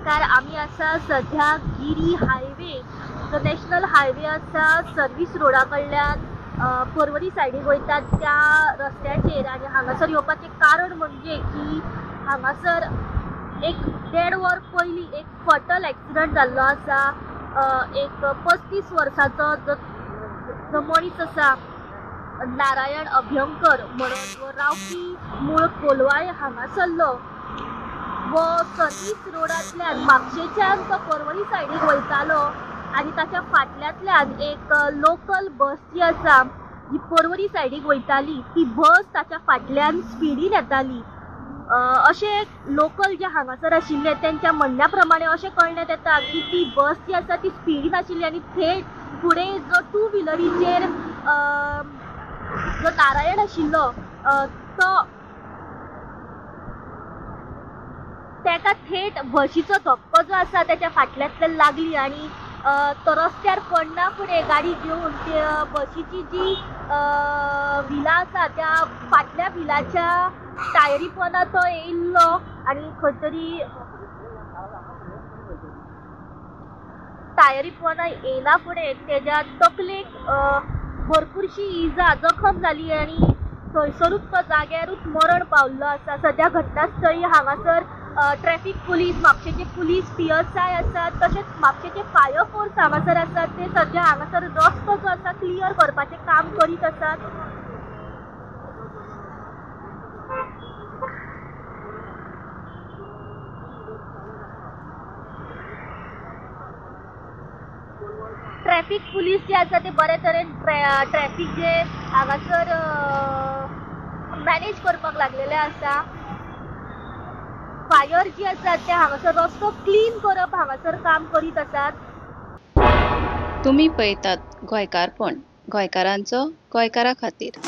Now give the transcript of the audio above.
नमस्कार, आमी आसा सध्या गिरी हायवे, जो नॅशनल हायवे आसा सर्वीस रोडा कडल्यान पर्वरी सायडीक वयता त्या रस्त्याचेर. आनी हांगासर येवपाचें कारण म्हणजे की हांगासर एक 1.5 वर पयलीं एक फटल एक्सिडंट जाल्लो आसा. एक 35 वर्साचो जो मनीस आसा नारायण अभ्यंकर म्हणून, रावपी मूळ कोलवाळ हांगासरलो, वो सर्वीस रोडांतल्यान म्हापशेच्यान तो पर्वरी सायडीक वयतालो आनी ताच्या फाटल्यांतल्यान एक लोकल बस जी आसा जी पर्वरी सायडीक वयताली ती बस ताच्या फाटल्यान स्पिडीन येताली. अशें लोकल जे हांगासर आशिल्ले तेंच्या म्हणण्या प्रमाणे अशें कळण्यात येता की ती बस जी आसा ती स्पिडीन आशिल्ली आनी थेट फुडें जो टू व्हिलरीचेर जो नारायण आशिल्लो तो ताका थेट बशीचो धक्को जो आसा त्याच्या फाटल्यांतल्यान लागली आनी तो रस्त्यार पडना फुडें गाडी घेवन ते बशीची जी व्हिलां आसा त्या फाटल्या व्हिलाच्या टायरी पोंदा तो येयल्लो आनी खंय तरी टायरी पोंदा येयना फुडें तेज्या तकलेक भरपूरशी इजा जखम जाली आनी थंयसरूच तो जाग्यारूच मरण पावल्लो आसा. सद्या घटनास्थळी हांगासर ट्रॅफिक पुलीस, म्हापशेचे पुलीस, PSI आसात, तशेंच म्हापशेचे फायर फोर्स हांगासर आसात. ते सद्या हांगासर रस्तो जो आसा क्लियर करपाचें काम करीत आसात. ट्रॅफिक पुलीस जे आसा ते बरे तरेन ट्रॅफिक जे हांगासर मॅनेज करपाक लागलेले आसा. फायर जी आसा ते हांगासर रस्तो क्लीन करप हांगासर काम करीत आसात. तुमी पळयतात गोंयकारपण, गोंयकारांचो गोंयकारा खातीर.